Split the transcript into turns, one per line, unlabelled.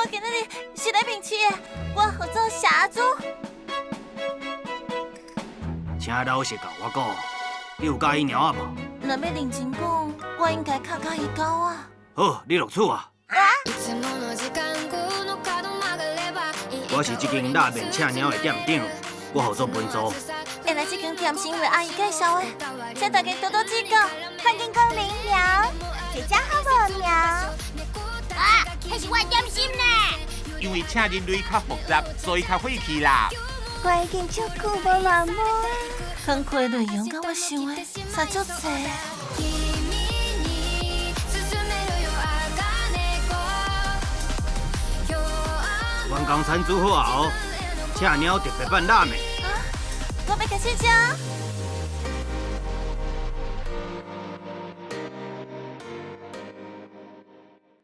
我今仔日是來面試的，我號做謝阿朱。
請老實共我講，你有佮意貓仔無？
若欲認真講，我應該較佮意狗仔。
好，你錄取啊。我是這間拉麵請貓的店長，我號做本座。
會來這間店是因為阿姨介紹的，請大家多多指教。
歡迎光臨，喵，這家好無喵？
啊，彼是我的點心呢。
因為請人類較複雜，所以較費氣啦。
我已經足久無人摸。
工課內容佮我想的差足濟。
員工餐煮好後，請貓特別版拉麵。
啊，我欲開始食。